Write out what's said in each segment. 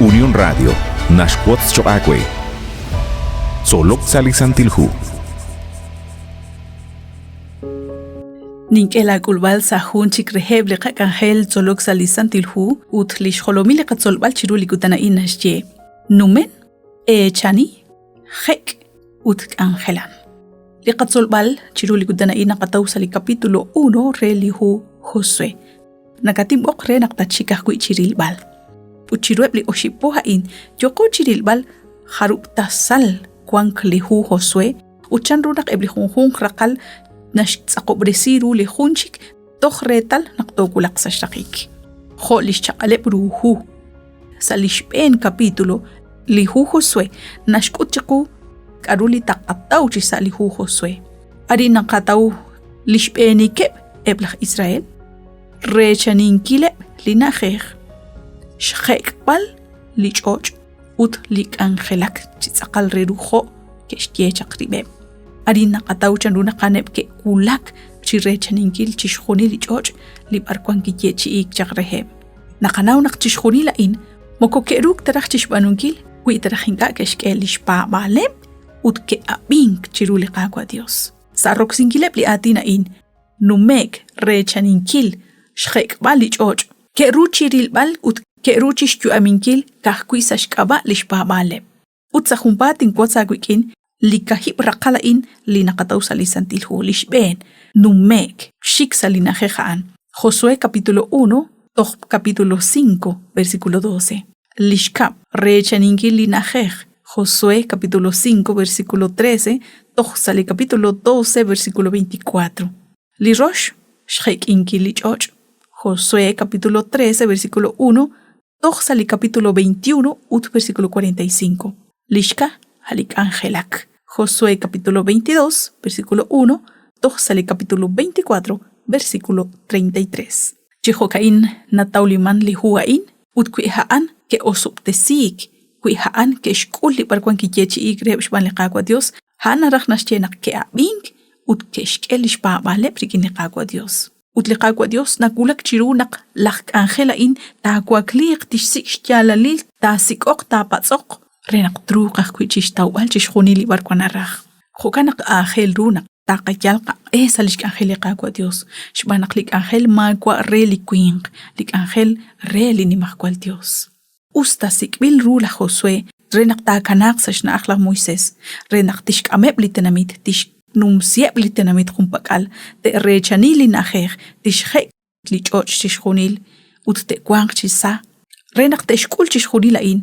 Unión Radio naxwotz choq' aawe. Tzolok sa' li Santil Hu. Nink'e laak'ulb'al sa' jun chik reheb' li qak'anjel tzolok sa' li Santil Hu ut li xjolomil li qatzolb'al chiru li kutan a'in naxye Numen, eechani, jek' ut k'anjelan. Li qatzolb'al chiru li kutan a'in naqataw sa' li capítulo 1 re li hu Josué. Nakatinb'oq re naq tatxik ajwi' chi rilb'al. Ut chiruheb' li oxib' po a'in yooqo chi rilb'al jarub' tasal wank li hu Josué ut chanru naq eb' li junjunq raqal naxtz'aqob'resi ru li jun chik toj reetal naq toowulaq sa' xraqik. Jo' li xchaq'aleb' ru hu. Sa' li xb'een capítulo, li hu Josué naxk'ut chiqu k'aru li taqataw chi sa' li hu Josué. Arin naqataw li xb'eenikeb' eb' laj Israel, reechaninkileb' li na'ajej, xjek'b'al li ch'och' ut li k'anjelak chi tz'aqal re ru jo' ke'xye chaq rib'eb'. Arin naqataw chanru naq a'aneb' ke'wulak chi reechaninkil chixjunil li ch'och' li b'arwan kiyeechi'iik chaq reheb'. Naqanaw naq chixjunil a'in moko ke'ruuk ta raj chixb'aanunkil wi ta raj ink'a' ke'xk'e li xpaab'aaleb' ut ke'ab'ink chiru li Qaawa' Dios. Sa' roksinkileb' li aatin a'in, nume'k reechaninkil xjek'b'al li ch'och', ke'ru chi rilb'al ut ke'ru chi xyu'aminkil ka'ajwi' sa' xk'ab'a' li xpaab'aaleb'. Ut sa' junpaat tinwotz aawik'in li kahib' raqal a'in li naqataw sa' li Santil Hu. Li xb'een, nume'k, xik sa' li na'ajej a'an. Josué capítulo 1 toj capítulo 5, versículo 12. Li xkab', reechaninkil li na'ajej. Josué capítulo 5, versículo 13 toj sa' li capítulo 12, versículo 24. Li rox, xjek'inkil li ch'och'. Josué capítulo 13, versículo 1 toj sa' li capítulo 21 ut versículo 45. Li xka, a' li k'anjelak. Josué capítulo 22, versículo 1 toj sa' li capítulo 24, versículo 33. Chi jo'ka'in natawliman li hu a'in ut wi a'an ke'osob'tesiik, wi a'an ke'xk'ul li b'arwan kiyeechi'iik reheb' xb'aan li Qaawa' Dios, a'an naraj naxye naq ke'ab'ink ut ke'xk'e lix paab'aaleb' rik'in li Qaawa' Dios. Ut li Qaawa' Dios nawulak chiru naq laj k'anjel a'in taawakliiq, tixsik' xyaalalil, taasik'oq, taapatz'oq, re naq truuq ajwi' chixtawb'al chixjunil li b'arwan naraj. Jo'kan naq aajel ru naq taqayal qaq'e sa' lix k'anjel li Qaawa' Dios, xb'aan naq li k'anjel maawa' re li winq, li k'anjel re li Nimajwal Dios. Us ta sik'b'il ru laj Josué re naq taakanaaq sa' xna'aj laj Moisés, re naq tixk'ameb' li tenamit, tixnumsiheb' li tenamit junpak'al, te'reechani li na'ajej, tixjek' li ch'och' chixjunil ut te'wanq chi sa. Re naq te'xk'ul chixjunil a'in,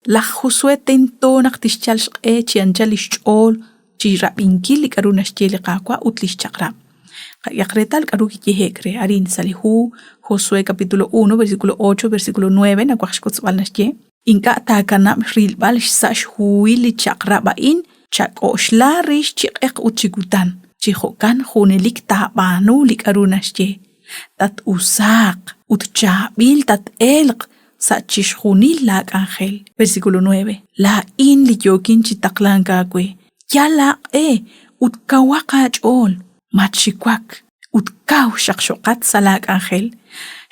laj Josué tento naq tixyal xq'e chi anchal li xch'ool chi rab'inkil li k'aru naxye li Qaawa' ut li xchaq'rab'. Qayehaq reetal k'aru kiyehe'k re arin sa' li hu Josué capítulo 1 versículo 8 versículo 9 nawaj xkotzb'al naxye, Ink'a' taakanab' rilb'al xsa' xhuhil li chaq'rab' a'in, chak'oxla rix chi q'eq ut chi kutan, chi jo'kan junelik taab'aanu li k'aru naxye. Tat-usaaq ut chaab'il tat-elq sa' chixjunil laak'anjel. Versículo 9. Laa'in li yookin chi taqlank aawe, yal aaq'e ut kawaq aach'ool, matxiwak ut kaw xaqxoqat sa' laak'anjel,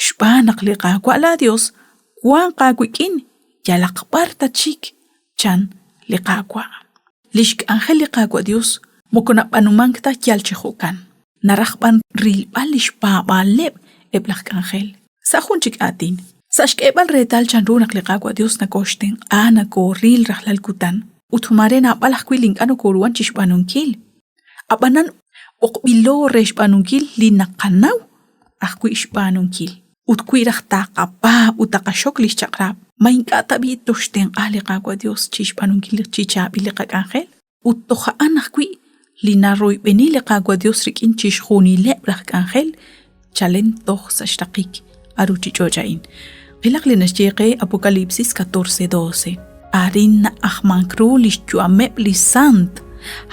xb'aan naq li Qaawa' laaYos wanq aawik'in yalaq b'ar tatxik, chan li Qaawa'. Li xk'anjel li Qaawa' Yos moko nab'aanumank ta yal chi jo'kan, naraj b'an rilb'al li xpaab'aaleb' eb' laj k'anjel. Sa' jun chik aatin, sa' xk'eeb'al reetal chanru naq li Qaawa' Yos nokooxtenq'a nokooril rajlal kutan, ut maare naab'al ajwi' li ink'a' nokooruhank chi xb'aanunkil. Ab'anan b'oqb'ilo re xb'aanunkil li naqanaw ajwi' xb'aanunkil. Ut wi raj taqapaab' ut taqaxok li xchaq'rab', ma ink'a' tab'i' toxtenq'a li Qaawa' Yos chi xb'aanunkil chi chaab'il li qak'anjel? Ut toj a'an ajwi' li naroyb'eni li Qaawa' Yos rik'in chixjunileb' laj k'anjel chalen toj sa' xraqik a ruuchich'och' a'in. Qilaq li naxye qe Apocalipsis 14:12. Arin na'ajmank ru li xyu'ameb' li sant,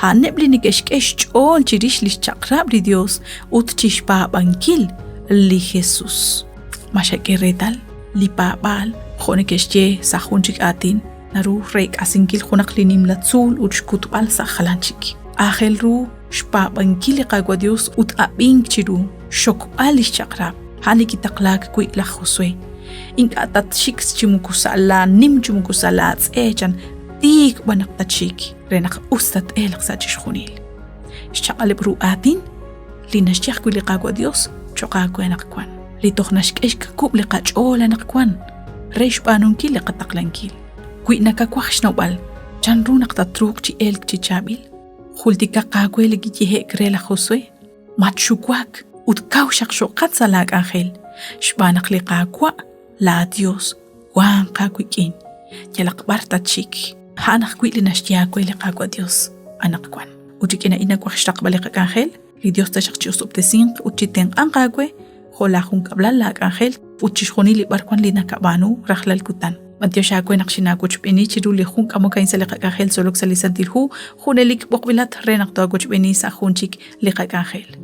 a'aneb' li neke'xk'e xch'ool chirix li xchaq'rab' li Yos ut chi xpaab'ankil li Jesus. Ma xak'e reetal li paab'aal jo' neke'xye sa' jun chik aatin naru reek'asinkil junaq li nimla tzuul ut xkutb'al sa' jalan chik. Aajel ru xpaab'ankil li Qaawa' Dios ut ab'ink chiru, xxokb'al lix chaq'rab', a'an li kitaqlaak wi' laj Josue. Ink'a' tatxik chi moko sa' laanim chi moko sa' laatz'e chan, tiik b'an naq tatxik re naq us tat-elq sa' chixjunil. Xchaq'aleb' ru aatin li naxye ajwi' li Qaawa' Dios cho'q aawe anaqwan, li toj naxk'e xkakub' li qach'ool anaqwan re xb'aanunkil li qataqlankil. Wi nakawaj xnawb'al chan ru naq tatruuq chi elk chi chaab'il, jultikaq aawe li kiyehe'k re laj Josué, Matxuwak ut kaw xaqxoqat sa' laak'anjel, xb'aan naq li Qaawa' laaYos wanq aawik'in yalaq b'ar tatxik. A'an ajwi' li naxye aawe li Qaawa' Yos anaqwan. Ut rik'in a'in nawaj xraqb'al li qak'anjel, li Yos taxaq chi'osob'tesinq ut chitenq'anq aawe jo' laajunkab'lal, laak'anjel ut chixjunil li b'arwan li nakab'aanu rajlal kutan. B'antiox aawe naq xinaawochb'eeni chiru li jun k'amok a'in sa' li qak'anjel tzolok sa' li Santil Hu, junelik b'oqb'ilat re naq toowochb'eeni sa' jun chik li qak'anjel.